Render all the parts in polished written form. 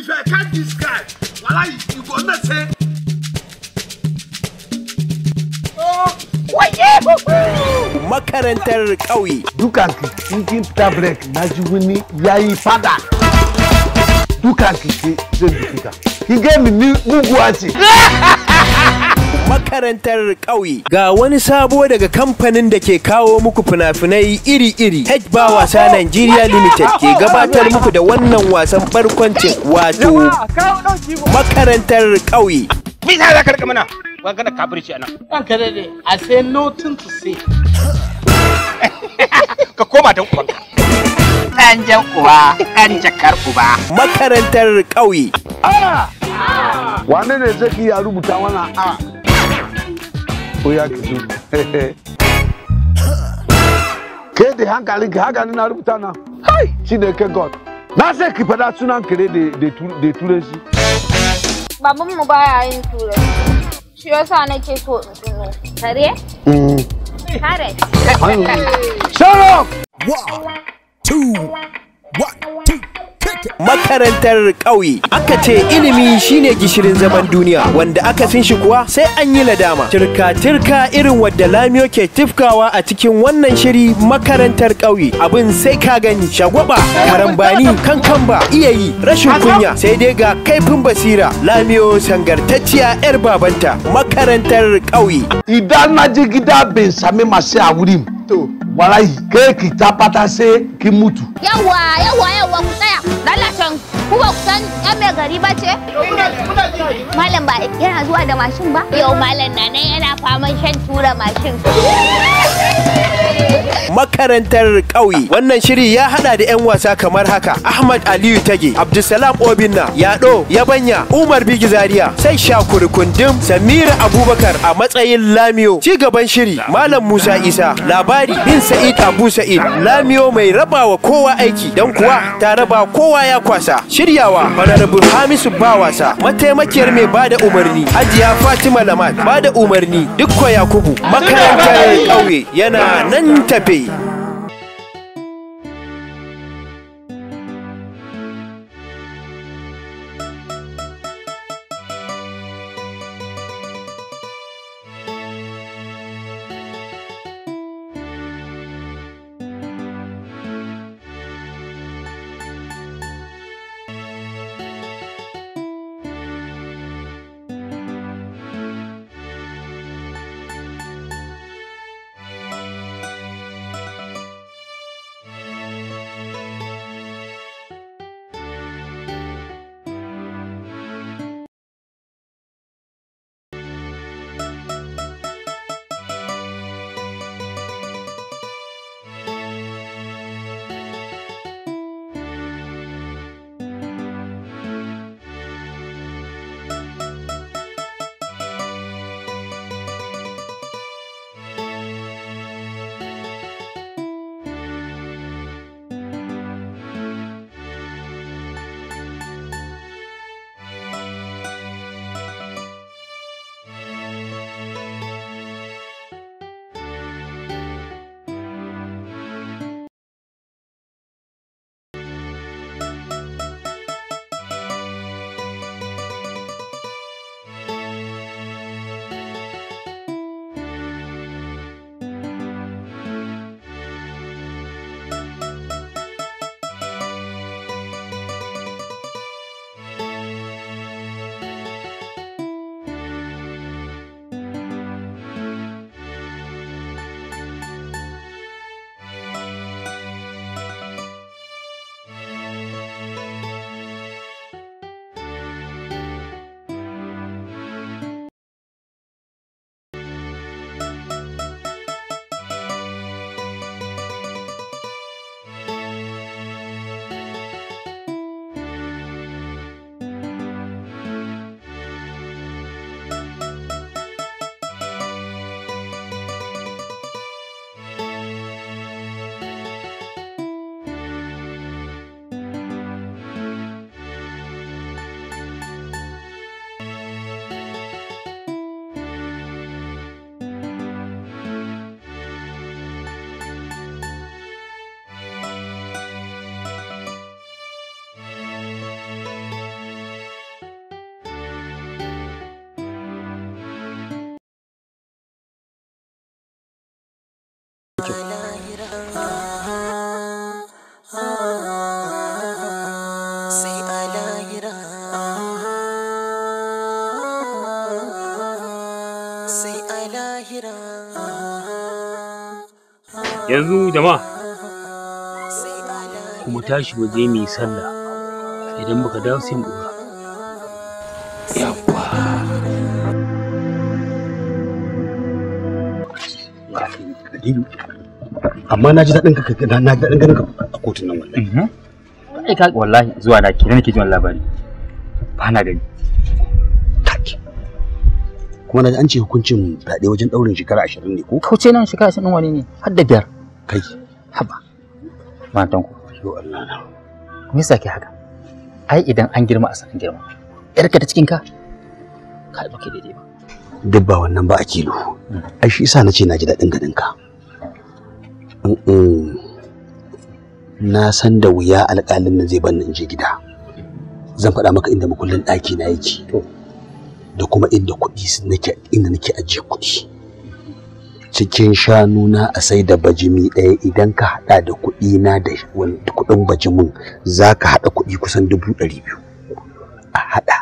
If I catch this guy, wallahi, you go not say. Makarantar ƙauye. Dukanki in kin fita break na ji wani yayi fada. Dukanki ke zan duki ka. Ki ga ni muguwa ce. Makarantar ƙauye. Ga wani sabo daga kamfanin da ke kawo muku fina-finai iri-iri. H-Ba Wasa Nigeria Limited ke gabatar muku da wannan wasan barkwancin wato Makarantar Ƙauye. Bisa za ka rika mana magana kafirci anan. Ranka daɗe, I say nothing to say. Ka koma don ubanka. Ɗan jan uba, ɗan jakar uba. Makarantar Ƙauye. Wane ne zai iya rubuta wannan A? Oya ki zo. Ke da hankalinki haka ni na rubuta na. Hai! Chineke God. Na sai ki fada sunan kare da turanci. Babanmu baya yin turanci. Shi yasa nake so in tuno. Kare? Kare. Shut up! 1, 2, 1, 2. Makarantar ƙauye. Aka ce ilimi shine gishirin zaman duniya, wanda aka sin shi kuwa sai an yi ladama. Tirka-tirka irin wadda Lamiyo ke tifkawa a cikin wannan shiri Makarantar Ƙauye. Abin sai ka gani, shagwaba, karambani, kankamba, iya yi, rashin kunya, sai dai ga kaifin basira. Lamiyo sangartacciya 'yar babanta. Makarantar Ƙauye. Idan na je gida ban sami masu a wurin. To, wallahi ke ki tabbata sai ki mutu. Yawwa, yawwa, yawwa, ku tsaya. Lalacin, ku ba ku san yan mai gari ba ce? Malam ba yana zuwa da mashin ba? Yau malam na nan yana faman shan tura mashin. Makarantar Ƙauye. Wannan shiri ya hada da 'yan wasa kamar haka: Ahmad Aliyu Tage, Abdulsalam Obinna, Yado Yabanya, Umar Bigi Zaria, sai Shakuri Kundim, Samira Abubakar a matsayin Lamiyo. Ci gaban shiri Malam Musa Isa, labari bin Sa'id Abu Sa'id, Lamiyo mai rabawa kowa aiki don kuwa ta raba kowa ya kwasa. Shiryawa Honorable Hamisu Bawasa, mataimakiyar mai bada umarni Hajiya Fatima Lamat, bada umarni Dukko Yakubu. Makarantar Ƙauye yana nan tafe. kyau. Yanzu jama'a kuma tashi waje mu yi sallah, idan muka dawo sai mu dora. Yawwa. Amma na ji daɗin ka, na ji daɗin ganin ka a kotun nan wallahi. Ai ka wallahi zuwa na kenan nake jin labari. Ba na gani. Kuma na ji an ce hukuncin fyaɗe wajen ɗaurin shekara 20 ne ko? Kauce nan shekara 20 wani ne har da 5. Kai. Haba. Matan ku. Yo Allah na. Me yasa ke haka? Ai idan an girma a san girma. Yarka ta cikin ka? Kai baka daidai ba. Duk ba wannan ba a kilo. Ai shi yasa nace na ji daɗin ganin ka. Na san da wuya alƙalin nan zai bar ni in je gida. Zan faɗa maka inda makullin ɗaki na yake. Da kuma inda kuɗi nake, inda nake ajiye kuɗi. Cikin shanu na a sai da bajimi ɗaya, idan ka haɗa da kuɗi na da kuɗin bajimin za ka haɗa kuɗi kusan 200,000. A haɗa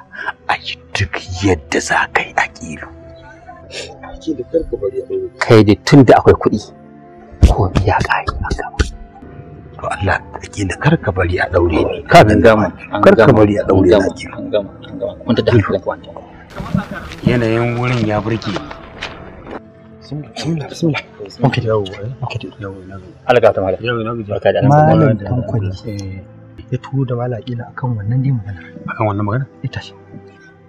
a yi duk yadda za ka yi a kilo. Kai da tun da akwai kuɗi ko ya ƙare an gama. To Allah akila kar ka bari a ɗaure ni. Ka gama. Kar ka bari a ɗaure ni akila. An gama, an gama. Kwanta da hankalinka wancan. Yanayin wurin ya burge. Bismillah, bismillah. Okay, okay. Alga ta malam. Barka da Malam Tanko ne ya turo da malam Akila akan wannan dai magana. Akan wannan magana? Ita ce.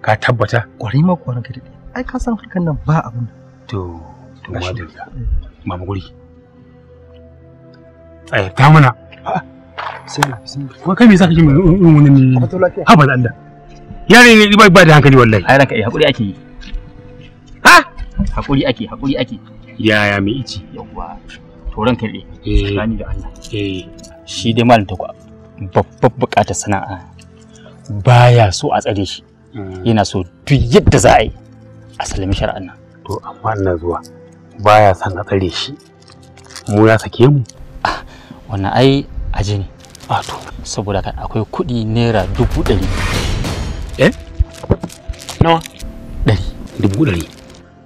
Ka tabbata? Kwarai ma kwarin ka daɗe. Ai ka san harkar nan ba abun. To, to madalla. Mama guri. Tsaya ta mana. Bismillah, bismillah. Ko kai me yasa kake irin wannan ne? Haba da Allah. Yare ne ba da hankali wallahi. Ai ranka eh hakuri ake yi. Ha? Hakuri ake, hakuri ake. Yaya mai ici? Yawwa. To ranka dai. Tsakani da Allah. Shi dai malam Tanko babbar bukatar sana'a baya so a tsare shi. Yana so duk yadda za a yi a salami shari'an nan. To amma ina zuwa baya son a tsare shi. Mu ya sake mu. Wannan ai aje ne. A to saboda kan akwai kuɗi naira 100,000. Eh? Nawa? 100. 100,000.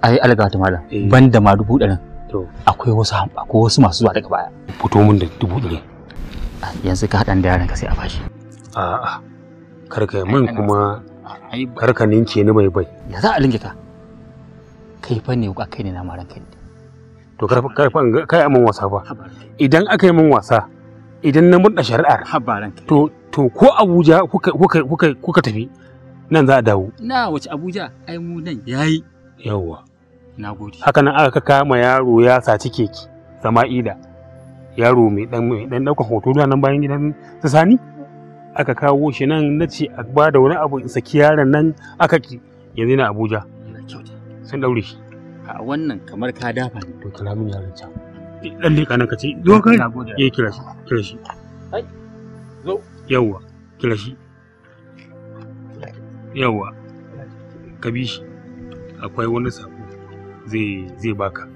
Ai alga ta malam banda ma 100,000. To akwai wasu masu zuwa daga baya. Fito mun da 100,000. Yanzu ka haɗan da yaran ka sai a bashi. A'a. Kar ka mun kuma kar ka ninke ni bai bai. Ya za a linke ka? Kai fa ne ka kai ne na maran kai. To kar kai amin wasa fa. Idan aka yi min wasa, idan na murɗa shari'ar, to to ko Abuja kuka tafi nan za a dawo. Na wace Abuja? Ai mu nan yayi. Yawwa. Nagode. Haka nan aka kama yaro ya saci keke Sama'ila. Yaro mai dan ɗaukar hoto da nan bayan gidan su Sani. Aka kawo shi nan na ce a ba da wani abu in saki yaron nan aka ki yanzu na Abuja. Sun daure shi. A wannan kamar ka dafa ne. To kira min yaron can. Dan leka nan ka ce zo kai. Eh kira shi, kira shi. Ai. Zo. Yawwa, kira shi. Yawwa. Ka bi shi. Akwai wani sako zai baka.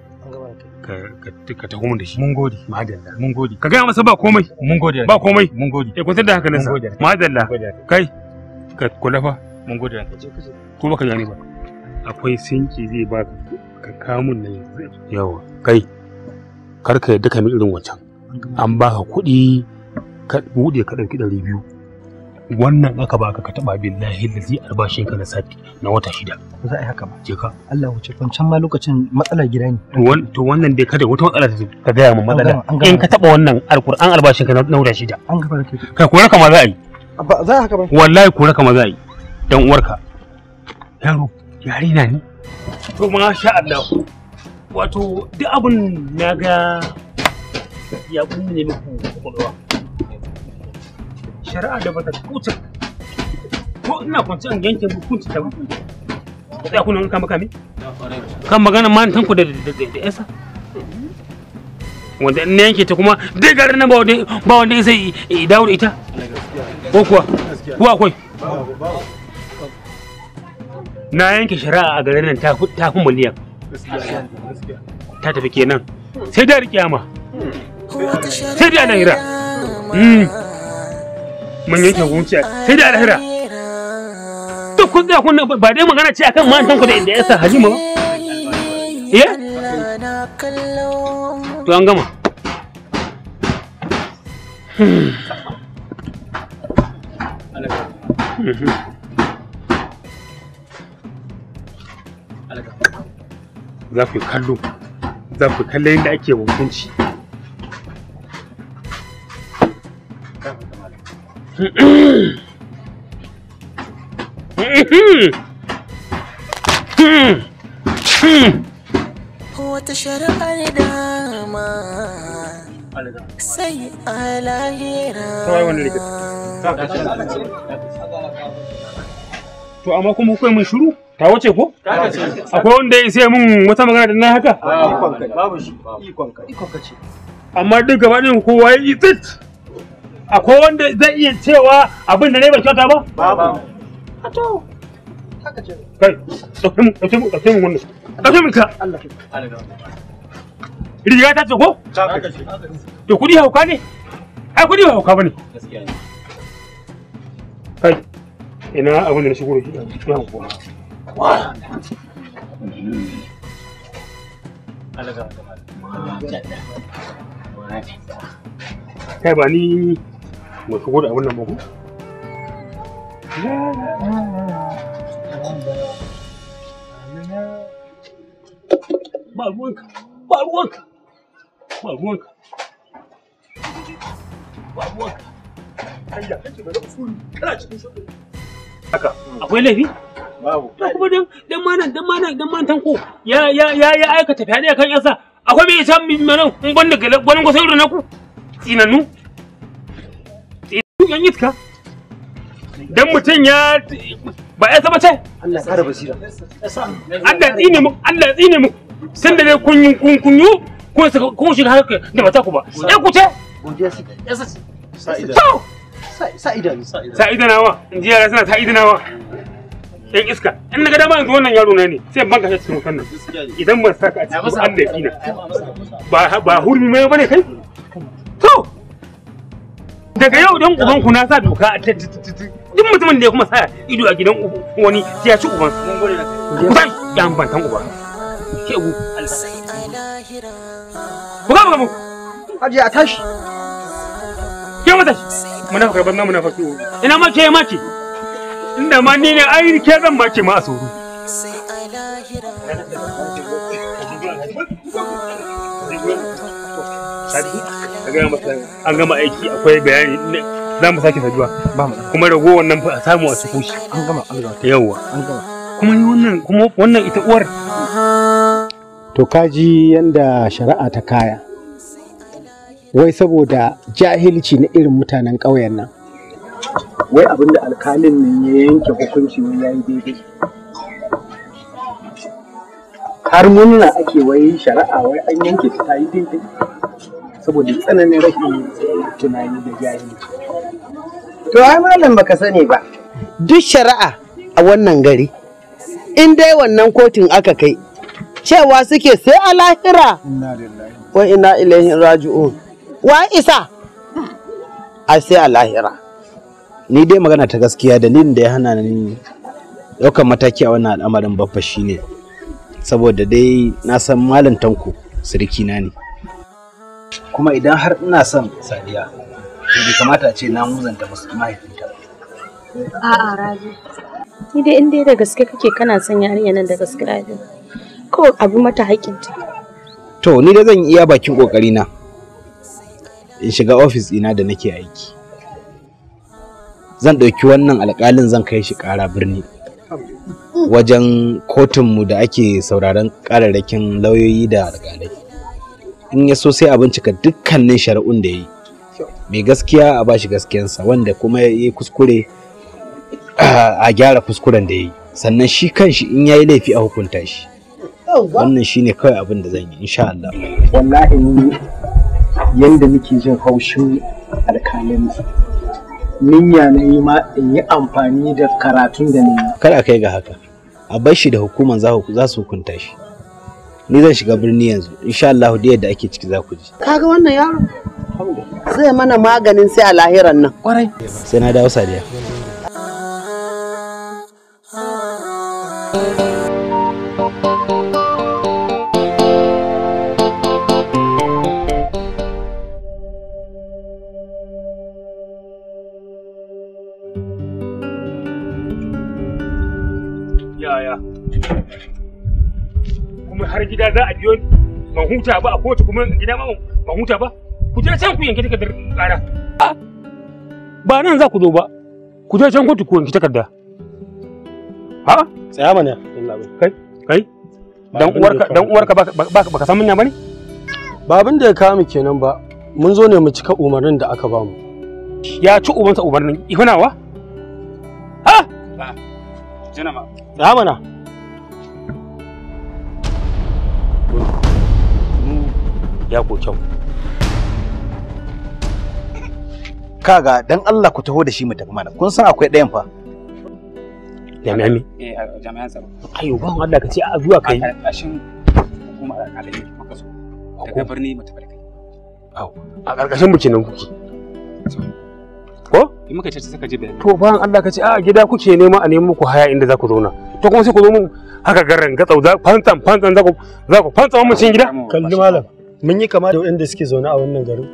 Ka taho mun da shi. Mun gode. Madalla. Mun gode. Ka gaya masa ba komai. Mun gode. Ba komai. Mun gode. Eh kwantar da hankalinsa. Madalla. Kai ka kula fa. Mun gode. Ko baka gane ba. Akwai sinki zai baka ka kamun nan yanzu. Yawa. Kai kar ka yadda ka mi irin wancan. An baka kuɗi ka buɗe ka ɗauki 200. Wannan aka baka ka taɓa billahi lazi albashin ka na sati na wata 6. Ba za a yi haka ba. Je ka. Allah wuce wancan ma lokacin matsalar gida ne. To wannan dai kada wata matsala ta gaya min matsala. In ka taɓa wannan alkur'an albashin ka na wata 6. An gaba da kai. Kai kora ka ma za a yi. Ba za a haka ba. Wallahi kora ka ma za a yi. Dan uwarka. Yaro, yare na ni. To masha Allah. Wato duk abin na ga ya kunne ne muku kwakwalwa. Shari'a da bata kuce ko ina kwance an yanke hukunci ta ba. Tsaya kuna kama kame? Kan magana man tanku da yasa. Wanda in yanke ta kuma dai garin nan ba wanda sai ya dawo da ita. Ko kuwa? Ko akwai? Na yanke shari'a a garin nan ta fi miliyan. Ta tafi kenan. Sai da kiyama. Sai dai a lahira. Mun yanke hukunci sai dai a lahira. To kun tsaya kun ba dai magana ce akan matan ku da inda ya sa Halima ba? Eh? To an gama. Za ku kallo, za ku kallo yadda ake hukunci. Wata shari'ar dama sai a lahira. To amma kuma kai mun shiru? Ta wuce ko? Akwai wanda ya sai mun wata magana da na haka? Babu shi. Ikon ka. Ikon ka ce. Amma duk gaba ɗin kowa ya yi tsit. Akwai wanda zai iya cewa abin da ne ba kyauta ba? Babu. To. Kai, ɗauke mu, ɗauke mu wannan. Ɗauke mu ka. Riga ta ce ko? To kuɗi hauka ne? Ai kuɗi ba hauka bane. Kai, ina abin da na shigo da shi ɗan kuwa. Kai ba ni ba shigo da abin nan ba ko? Ba ruwanka, ba ruwanka, ba ruwanka, ba ruwanka. Hayya, kace ba da usuli, kana cikin shuɗi. Haka, akwai laifi? Babu. To kuma dan dan ma nan dan ma nan dan ma tanko ya ya ya ya aikata fyaɗe akan yansa. Akwai me yasa nan in banda gwanin gwasa irin naku? Tsinannu. Tsinannu yan iska. Dan mutum ya ba ya saba ce? Allah ya ƙara basira. Allah tsine mu, Allah tsine mu. Tun da dai kun yi kun kun yi kun shiga kun shiga harkar da ba ta ku ba. Ya ku ce? Godiya suke. Sa'ida. Sa'ida ne. Sa'ida nawa? In ji yara suna sa'ida nawa. Yan iska. In na ga dama yanzu wannan yaro na ne sai banka shi cikin wutan nan. Idan ban saka a cikin Allah ya tsina. Ba ba hurmi mai bane kai? To. Daga yau dan uban ku na sa doka duk mutumin da ya kuma sa ido a gidan wani sai ya ci uban. Ku tashi yan bantan uba. Ke ubu. Ku ga mu. Hajiya a tashi. Ke mata shi. Munafika banza munafiki. Ina ma ke ma ke. Inda ma ni ne ai ke zan ma ke ma a sauro. An gama aiki akwai bayani za mu sake saduwa kuma ragowar nan fa a samu a ciko shi. An gama, an gama. Yawwa. An gama. Kuma ni wannan kuma wannan ita uwar. To kaji yanda shari'a ta kaya. Wai saboda jahilci na irin mutanen ƙauyen nan. Wai abinda alkalin nan ya yanke hukunci wai yayi daidai. Har murna ake wai shari'a wai an yanke ta yi daidai. Saboda tsananin rashin tunani da jahilci. To ai malam baka sani ba. Duk shari'a a wannan gari in dai wannan kotun aka kai cewa suke sai a lahira. Wa ina ilaihi raji'un. Wa isa? Ai sai a lahira. Ni dai magana ta gaskiya dalilin da ya hana ni ɗaukar mataki a wannan al'amarin baffa shine saboda dai na san malam Tanko sirikina ne. Kuma idan har ina son Sadiya to bai kamata a ce na muzanta musu mahaifinta ba. A'a Rabi. Ni dai in dai da gaske kake kana son yarinya nan da gaske Rabi. Kawai abu mata haƙƙinta. To ni dai zan iya bakin kokari na in shiga ofis ɗina da nake aiki. Zan ɗauki wannan alƙalin zan kai shi ƙara birni wajen kotunmu da ake sauraron ƙararrakin lauyoyi da alƙalai. In ya so sai a bincika dukkanin shari'un da ya yi. Mai gaskiya a bashi gaskiyansa wanda kuma ya yi kuskure a gyara kuskuren da ya yi. Sannan shi kanshi in ya yi laifi a hukunta shi. Wannan shine kawai abin da zan yi insha Allah. Wallahi ni yanda nake jin haushin alkalin niyya na yi ma in yi amfani da karatun da na yi. Kar a kai ga haka. A bar shi da hukuman za su hukunta shi. Ni zan shiga birni yanzu, insha Allah da yadda ake ciki za ku ji. Kaga wannan yaro? Zai mana maganin sai a lahiran nan. Kwarai. Sai na dawo Sadiya. Yaya. Kuma har gida za a biyo ban huta ba a kotu kuma gida ma ban huta ba. Ku je can ku yanke takardar ƙara. Ba nan za ku zo ba. Ku je can kotu ku yanke takarda. Ha? Tsaya mana. Kai, kai. Dan uwarka baka san manya bane? Ba abin da ya kawo mu kenan ba. Mun zo ne mu cika umarnin da aka bamu. Ya ci ubansa umarnin ihunawa? Ha? Jana ma. Tsaya mana. Ya ko kyau. Kaga dan Allah ku taho da shi mu tafi mana. Kun san akwai ɗayan fa. Jami'an me? Eh, jami'an tsaro. Ayo ban Allah ka ce a zuwa kai. A ƙarƙashin hukumar alƙalai muka zo. Daga birni mu tafi da kai. Au, a ƙarƙashin mu kenan kuke. Ko? In muka ce sai ka je bayani. To bayan Allah ka ce a gida kuke nema a nemo muku haya inda za ku zauna. To kuma sai ku zo mun haka garan gatsau za fantsan fantsan za ku fantsan mu cikin gida. Kalli malam, mun yi kama da waɗanda suke zaune a wannan garin.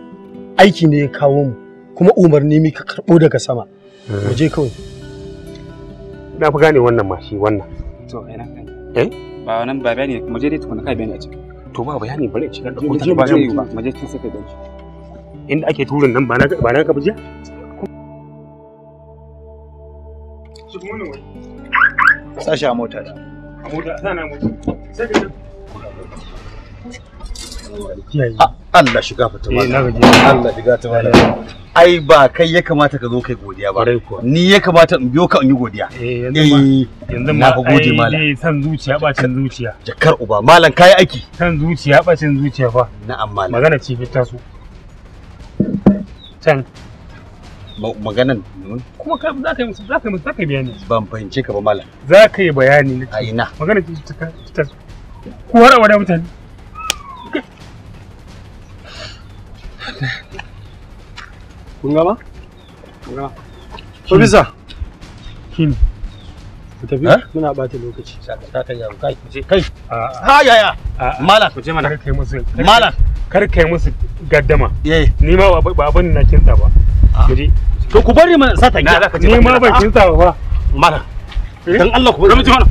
Aiki ne ya kawo mu kuma umarni muka karɓo daga sama. Mu je kawai. Na fi gane wannan ma shi wannan. To ina kai. Eh? Ba wannan ba bayani mu je dai tukuna kai bayani a ciki. To ba bayani bari in shiga da Mu je ba zai yi ba mu je sai kai bayani. Inda ake turin nan ba na ka bijiya? Sashi a mota da. A mota, sana mota. Sai ka Allah shiga fita malam. Allah shiga ta malam. Ai ba kai ya kamata ka zo kai godiya ba. Ni ya kamata in biyo ka in yi godiya. Yanzu ma na fa gode malam. Ai san zuciya bacin zuciya. Jakar uba malam kai aiki. San zuciya bacin zuciya fa. Na'am malam. Magana ce fita su. Can. Maganan kuma kai za ka yi musu za ka yi musu za ka yi bayani. Ban fahimce ka ba malam. Za ka yi bayani. A ina. Magana ce ta ku har abada mutane. Kun gama? Kun gama. Ofisa. Kim. Ku tafi muna ɓata lokaci. Kai. Kai. Ha yaya. Malam. Ku je mana. Kar kai musu. Malam. Kar kai musu gaddama. Ni ma ba abin na kinsa ba. Mu je. To ku bari mana sata gida. Ni ma ban kinsa ba fa. Malam. Dan Allah ku bari. Mu je mana.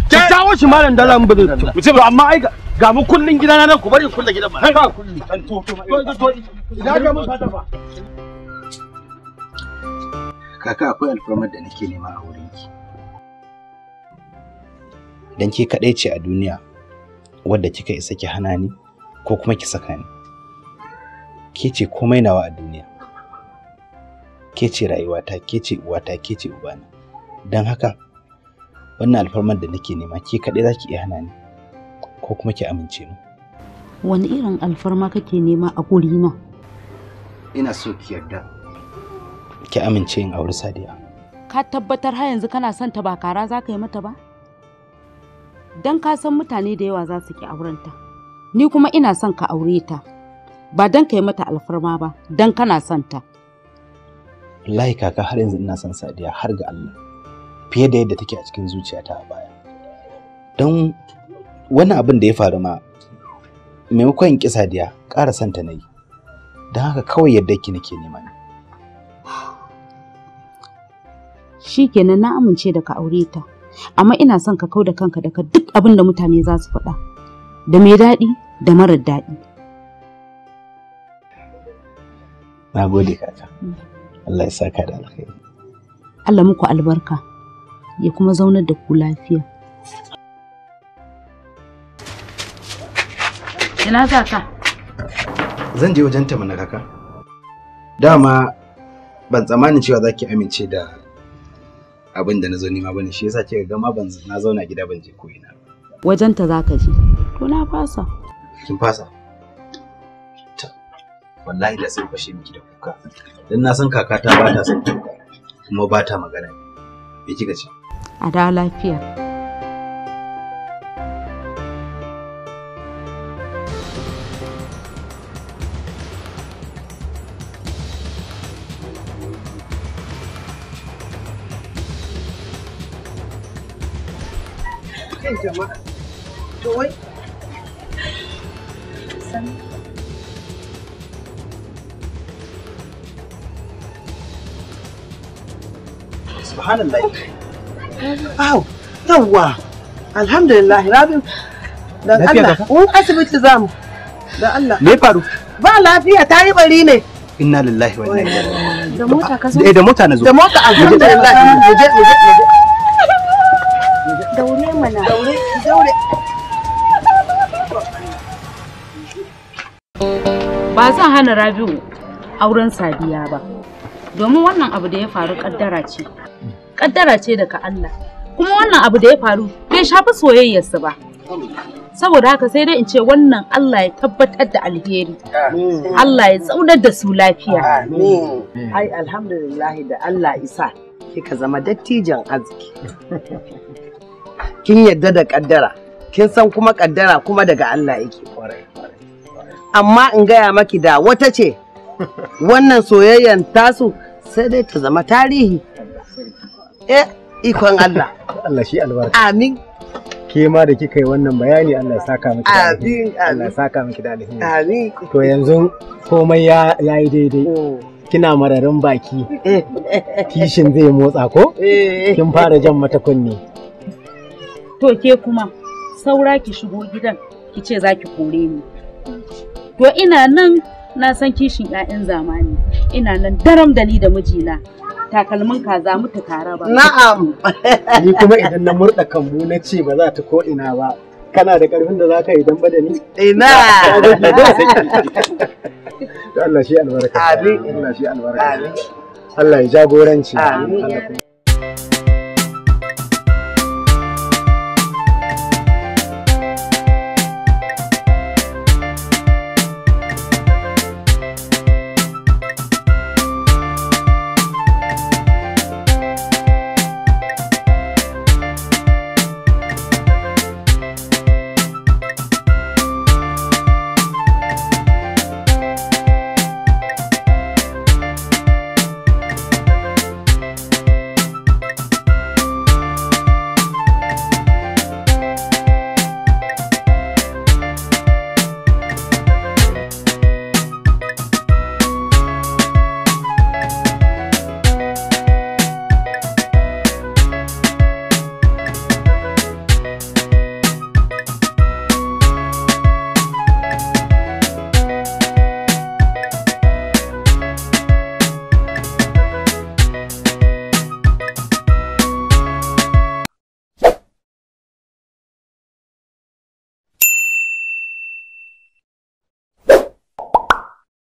Ki jawo shi malam dala mun bazai. Mu ce ba amma ai ga mu kullun gidana nan ku bari kulle gidan ma. Kai ba kulli. To ina ga mun fata ba. Kaka akwai alfarmar da nake nema a wurinki. Dan ke kaɗai ce a duniya wadda kika isa ki hana ni ko kuma ki saka ni. Ke ce komai nawa a duniya. Ke ce rayuwata, ke ce uwata, ke ce ubana. Don haka wannan alfarmar da nake nema ke kaɗai za ki iya hana ni ko kuma ki amince mu. Wani irin alfarma kake nema a gurina? Ina so ki yarda ki amince in auri Sadiya. Ka tabbatar har yanzu kana son ta ba kara za ka yi mata ba? Dan ka san mutane da yawa za su ki aurenta. Ni kuma ina son ka aure ta. Ba dan ka yi mata alfarma ba, dan kana son ta. Wallahi kaka har yanzu ina son Sadiya har ga Allah. Fiye da yadda take a cikin zuciyata a baya. Don wani abin da ya faru ma maimakon in ki Sadiya ƙara son ta na yi. Don haka kawai yadda ki nake nema ne. Shikenan na amince da ka aure ta. Amma ina son ka kau da kanka daga duk abin da mutane za su faɗa. Da mai daɗi da marar daɗi. Na gode kaka. Allah ya saka da alkhairi. Allah muku albarka ya kuma zaunar da ku lafiya. Ina za ka? Zan je wajen ta mana kaka. Dama ban tsammanin cewa za ki amince da abin da na zo nema bane shi yasa kika ga ma ban na zauna gida ban je ko ina. Wajen ta za ka je. To na fasa. Kin fasa? Ta wallahi da sai fashe miki da kuka. Dan na san kakata ba ta son kuka kuma ba ta magana. Me kika ce? A da lafiya. Kai jama'a. To wai. Subhanallah. Aw, yawwa. Alhamdulillah, Rabi. Dan Allah, mun asibiti zamu. Dan Allah. Me faru? Ba lafiya, ta yi bari ne. Inna lillahi wa inna ilaihi raji'un. Da mota ka zo? Eh, da mota na zo. Da mota, alhamdulillah. Mu je, mu je, mu je. Daure mana. Daure, daure. Ba zan hana Rabi'u auren Sadiya ba. Domin wannan abu da ya faru kaddara ce. Kaddara ce daga Allah. Kuma wannan abu da ya faru bai shafi soyayyarsu ba. Saboda haka sai dai in ce wannan Allah ya tabbatar da alheri. Allah ya tsaunar da su lafiya. Amin. Ai alhamdulillah da Allah isa kika zama dattijan arziki. Kin yadda da kaddara. Kin san kuma kaddara kuma daga Allah yake. Amma in gaya maki da wata ce wannan soyayyan tasu sai dai ta zama tarihi. Eh, ikon Allah. Allah shi albarka. Amin. Ke ma da kika yi wannan bayani Allah ya saka miki da alheri. Amin, amin. Allah ya saka miki da alheri. Amin. To yanzu komai ya yi daidai. Kina mararin baki. Kishin zai motsa ko? Kin fara jan mata kunne. To ke kuma saura ki shigo gidan ki ce za ki kore ni. To ina nan na san kishin 'ya'yan zamani. Ina nan daram da ni da mijina. Takalmin kaza mutu tare ba. Na'am. Ni kuma idan na murɗa kambu na ce ba za ta ko ina ba. Kana da ƙarfin da za ka yi damba da ni? Ina. To Allah shi albarka. Amin. Allah shi albarka. Amin. Allah ya jagoranci. Amin. Allah kuma